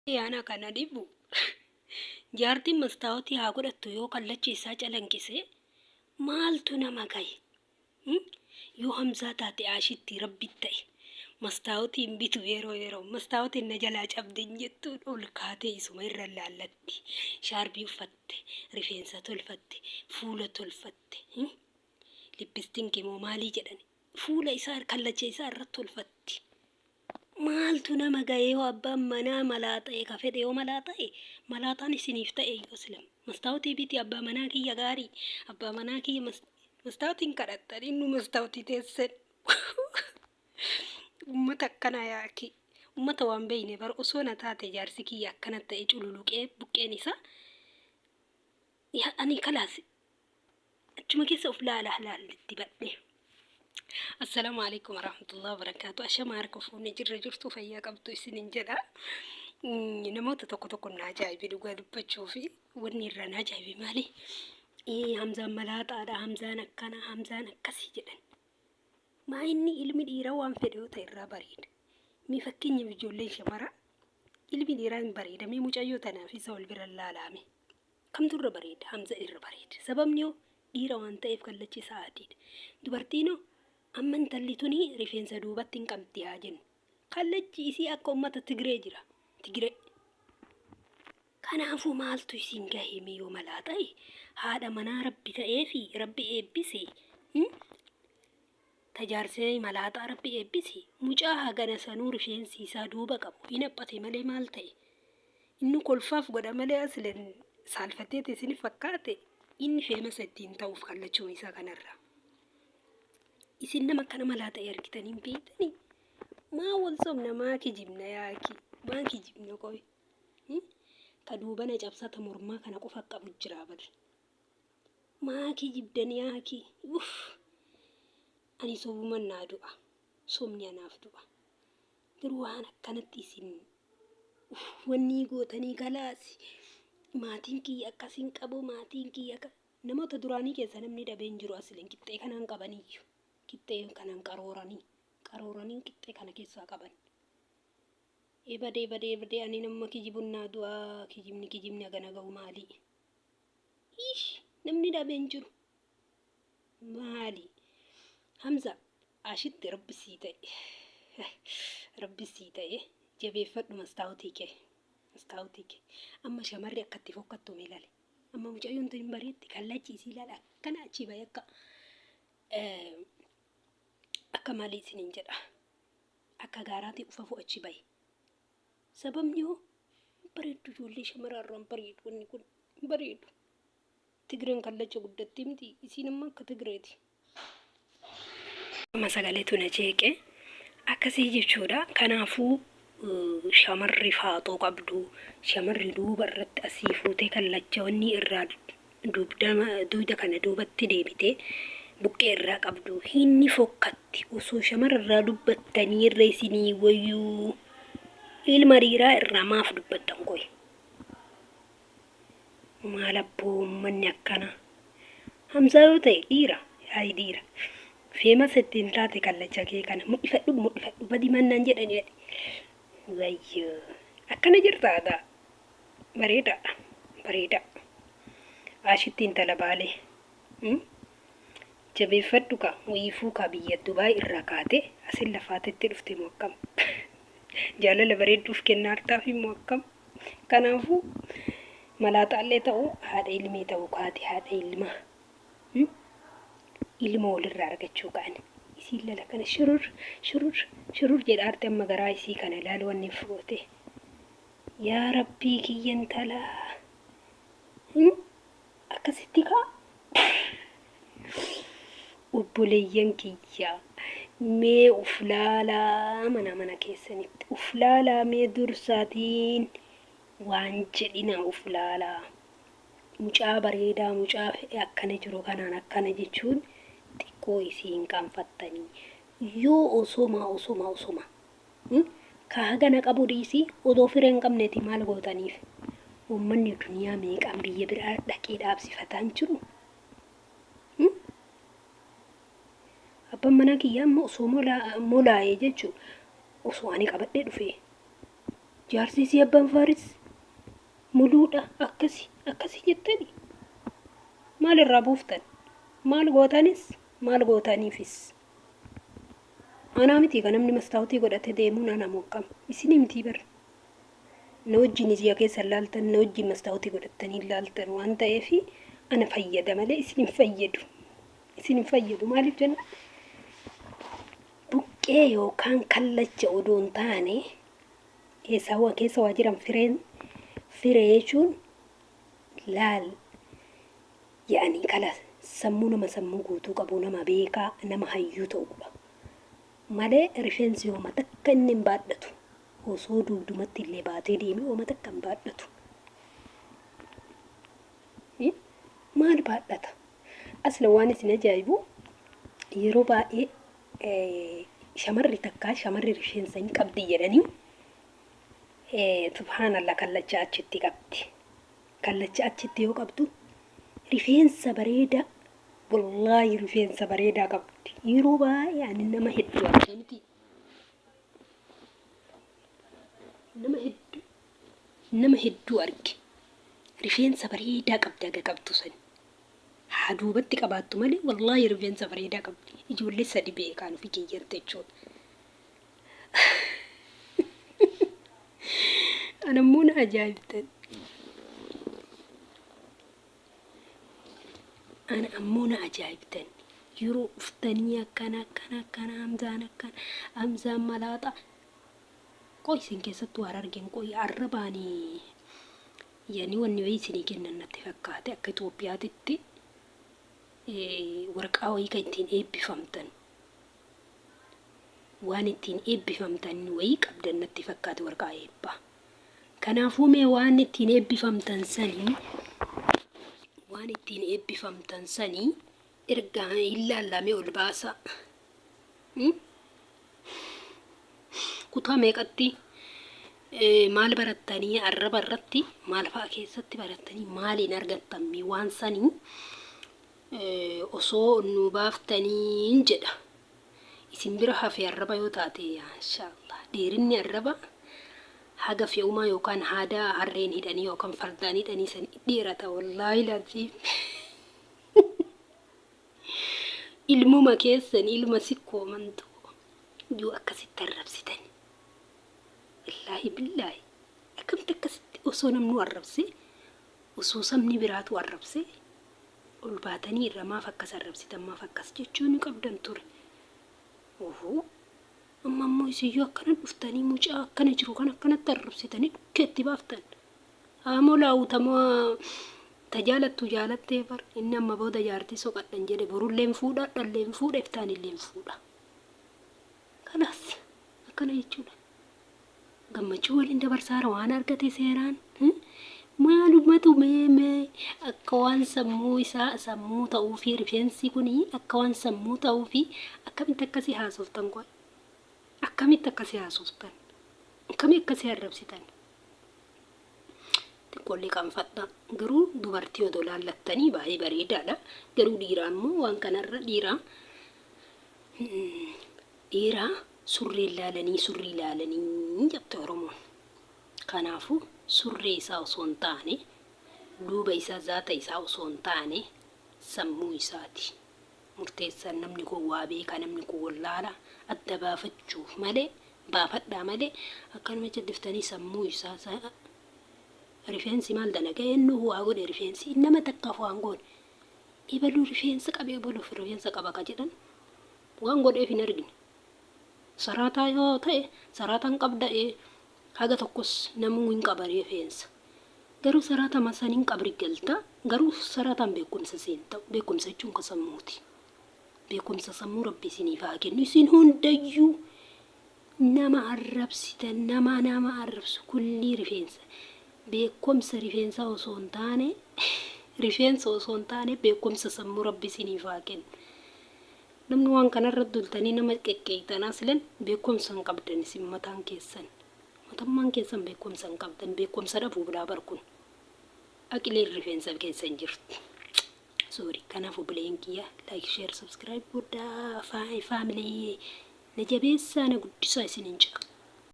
Ana kana dhibu jaartiin mastaawotii haa godhattu yoo kallachi isaa calanqise maaltu nama gahe? Yoo Hamzaa taate Aashitti Rabbi ta'e mastaawotiin bitu yeroo yeroo mastaawotiin na jalaa cabde hin jettuun ol kaatee isuma irra laallatti. Shaarbii uffatte, rifeensa tolfatte, fuula tolfatte, lippistinkii moo maalii jedhan fuula isaa kallacha isaa irra tolfatti. Maaltu nama ga'ee yoo abbaan manaa malaa ta'e ka fedhe yoo malaa ta'e malaataan isiniif ta'e iyyuu aslam mastaawotii biti abbaa manaa kiyya gaarii abbaa manaa kiyya mastaawotiin kadhattan innu mastaawotii teessan ummata akkanaa yaaki ummata waan beeyne bar osoo na taate jaarsi kiyya akkana ta'e cululuqee buqqeen isaa yaa ani kalaas achuma keessa of laala laallitti badhe. Assalaamu alaikum warahmatullahi wabarakatuh. Ashama harka fuunee jirra jirtu fayyaa qabdu isinin jedha. Namoota tokko tokko na ajaa'ibe dhugaa dubbachuu fi wanni irraa na ajaa'ibe maali? Hamzaan malaaxaadha, Hamzaan akkana, Hamzaan akkasii jedhan. Maa inni ilmi dhiiraa waan fedhe yoo ta'e irraa bareeda. Mee fakkeenyaaf ijoolleen shamaraa ilmi dhiiraa hin bareeda mee mucayyoo tanaaf isa wal bira laalaame. Kamtu irra bareeda? Hamza irra bareeda. Sababni hoo dhiira waan ta'eef kallachi isaa adiidha. Dubartiin hoo amma intalli tuni rifeensa duubatti hin qabdi haa jennu. Kallachi isii akka ummata Tigree jira. Tigree. Kanaafuu maaltu isin gahe mee yoo malaa ta'e haadha manaa rabbi ta'eefi rabbi eebbise ta jaarsee malaaxaa rabbi eebbise mucaa hagana sanuu rifeensi isaa duuba qabu hin haphate malee maal ta'e inni kolfaaf godha malee aslen saalfateeti isin fakkaate inni feemasa ittiin ta'uuf kallachuma isaa kanarraa isin nama akkana malaa ta'e argitanii hin beektanii maa wal sobna maa kijibna yaaki maa kijibna qoy ta duubana cabsata mormaa kana qofa qabu jira bar Maa kijibdan yaaki uff ani sobuman naa du'a sobni anaaf du'a garuu waan akkanatti isin uff wannii gootanii kalaasi maatiin kiyya akkas hin qabu maatiin kiyya akka namoota duraanii keessa namni dhabee hin jiru asliin qixxee kanaan qabaniyyu qixxee kanaan qarooranii qarooranii qixxee kana keessaa qaban. Ebadee badee badee ani nama kijibun naa du'a kijibni kijibni hagana ga'u maalii. Ish namni dhabe hin jiru. Maali? Hamza ashitti rabbi sii ta'e. Rabbi sii ta'e jabeeffadhu mastaawotii kee. Mastaawotii kee. Amma shamarri akka itti fokkattu mee ilaali. Amma mucayyoon tun hin bareetti kallachi isii ilaali akkana achii bahe akka akka maalii isiniin jedha. Akka gaaraatii ufafu achi bahe. Sababni hoo hin bareeddu ijoollee shamaraa irraa hin bareedu wanni kun hin bareedu. Tigreen kallacha guddatti miti isiin amma akka Tigreeti. Amma sagaleetu na jeeqe akkasii jechuudha. Kanaafuu shamarri faaxoo qabdu shamarri duuba irratti asii fuutee kallacha wanni irraa dugda kana duubatti deebitee buqqee irraa qabdu hinni fokkatti osoo shamara irraa dubbattanii irra isinii wayyuu ilma dhiiraa irraa maaf dubbattan qoy maal abboo ummanni akkana Hamzaa yoo ta'e dhiira yaayi dhiira feemasa ittiin taate kallacha kee kana mudhifadhu mudhifadhu badi mannaan jedhani jedhe wayyoo akkana jirta aadaa Bareedaadha bareedaa. Aashitti intala Baalee. Jabeeffadhu kaa wayiifuu kaa biyya Dubaay irraa kaatee asin lafaatetti dhufte moo akkam? Jaalala bareedduuf kennaa hartaafi moo akkam? Kanaafuu malaaxaallee ta'u haadha ilmee ta'u kaate haadha ilmaa. Ilmoo walirraa argachuu ka'an. Isiin lala kana shurur shurur shurur jedhaarti amma garaa isii kana ilaali wanni fudhate. Yaa rabbii kiyya intala akkasitti kaa obboleeyyan kiyya mee uf laalaa mana mana keessanitti uf laalaa mee dursaatiin waan jedhina uf laalaa mucaa bareedaa mucaa fedhe akkana jiru kanaan akkana jechuun xiqqoo isiin qaanfattanii yoo osoma osoma osoma Ka hagana qabu dhiisii odoo fira hin qabneeti maal gootaniif? Uummanni duniyaa meeqaan biyya biraa dhaqee dhaabsifataa hin jiru? Abbaan manaa kiyyaa amma osoo molaa'ee jechuun osoo ani qabadhee dhufee Jaarsi isii abbaan faaris muluudha akkasi akkasi jettani maal irraa buuftan maal gootanis maal gootaniifis anaa miti ka namni mastaawotii godhate deemuun ana moo akkam isinii mitii bar na wajjin ija keessan laaltan na wajjin mastaawotii godhattanii laaltan waan ta'eef ana fayyada malee isin hin fayyadu isin hin fayyadu maaliif jennaan buqqee yookaan kallacha odoo hin taane keessaa waa keessa waa jiran fireen firee jechuun laal yaa'anii kala sammuu nama sammuu guutuu qabu nama beekaa nama hayyuu ta'uudha malee rifeensi hooma takka inni hin baadhatu osoo dugdumatti illee baatee deemee hooma takka hin baadhatu. Maal baadhata? Asla waan isin ajaa'ibu yeroo baay'ee shamarri takka shamarri rifeensa hin qabdi jedhanii subhaanallah kallacha achitti qabdi. Kallacha achitti yoo qabdu rifeensa bareedaa wallaahi rifeensa bareedaa qabdi. Yeroo baay'ee ani nama hedduu argee miti. Nama hedduu nama hedduu arge. Rifeensa bareedaa qabdi haga qabdu sani. Haa duubatti qabaattu malee wallaahi rifeensa bareedaa qabdi. Ijoollee sadi beekaan ofii kiyyatti jechuudha. Anammoo na ajaa'ibtan. Ana ammoo na ajaa'ibtan. Yeroo dhuftanii akkana akkana akkana Hamzaan akkana Hamzaan malaaxa. Qoy isin keessattuu Harargeen qoy arrabaani yani wanni wayii isinii kennan natti fakkaate akka Itoophiyaatitti waraqaa wayii kan ittiin eebbifamtan waan ittiin eebbifamtan wayii qabdan natti fakkaate waraqaa eebbaa. Kanaafuu mee waan ittiin eebbifamtan sanii waan ittiin eebbifamtan sanii erga hin laallamee ol baasaa. Kutaa meeqatti maal barattanii arraba irratti maal fa'a keessatti barattanii maaliin argattan mee waan sanii osoo nu baaftaniin jedha. Isin bira hafe arraba yoo taate inshaallah dheerinni arraba haga fe'umaa yookaan haada harreen hidhanii yookaan fardaan hidhanii san dheerata wallaahi laziim. Ilmuma keessan ilma sikkoo mantuu yoo akkasitti arrabsitan wallaahi billaahi akkamitti akkasitti osoo namnu arrabse osoo sabni biraatu arrabse ol baatanii irra maaf akkas arrabsitan maaf akkas jechuu ni qabdan ture. Ohoo amma ammoo isin yoo akkana dhuftanii mucaa akkana jiru kan akkanatti arrabsitanii dhukkee itti baaftan. Haa laawutamoo ta jaalattu jaalattee bar inni amma booda jaartii soqadhan jedhe borulleen fuudha dhalleen fuudha iftaanilleen fuudha. Kalaas akkana jechuudha. Gammachuu waliin dabarsaara waan argate seeraan. Maalumatu mee mee akka waan sammuu isaa sammuu ta'uu fi rifeensi kun akka waan sammuu ta'uu fi akkamitti akkasii haasoftan qoy akkamitti akkasii haasoftan akkamii akkasii arrabsitan xiqqoollee qaanfadha garuu dubartii odoo laallattanii baay'ee bareedaadha garuu dhiiraa immoo waan kanarra dhiiraa dhiiraa surree laalanii surrii laalanii jette Oromoon. Kanaafuu surree isaa osoo hin taane, duuba isaa zaata isaa osoo hin taane sammuu isaati murteessaan namni kun waa beeka namni kun wallaala adda baafachuuf malee baafadhaa malee akkanuma calliftanii sammuu isaa rifeensi maal dalaga eenyu waa godhe rifeensi nama takkaaf waan goone ebaluu rifeensa qabe ebaluuf rifeensa qaba ka jedhan waan godheef hin argine. Saraataa yoo ta'e saraataan qabda ee haga tokkos namuu hin qaba rifeensa. Garuu saraatama saniin qabri galta garuu saraataan beekumsa siin ta'u beekumsa jechuun ka sammuuti. Beekumsa sammuu rabbi isiniif haa kennu isin hundayyuu nama arrabsitan nama nama arrabsu kullii rifeensa beekumsa rifeensaa osoo hin taane rifeensa osoo hin taane beekumsa sammuu rabbi isiniif haa kennu. Namni waan kanarra dultanii nama qeqqeeyxan aslan beekumsa hin qabdan isin mataan keessan. Matammaan keessan beekumsa hin qabdan beekumsa dhabuu bilaa bar kun. Aqliin rifeensa keessa hin jirtu. Sorry kanaaf obboleeyyan kiyya like share subscribe godhaa family na jabeessaa na guddisaa isiniin jedha.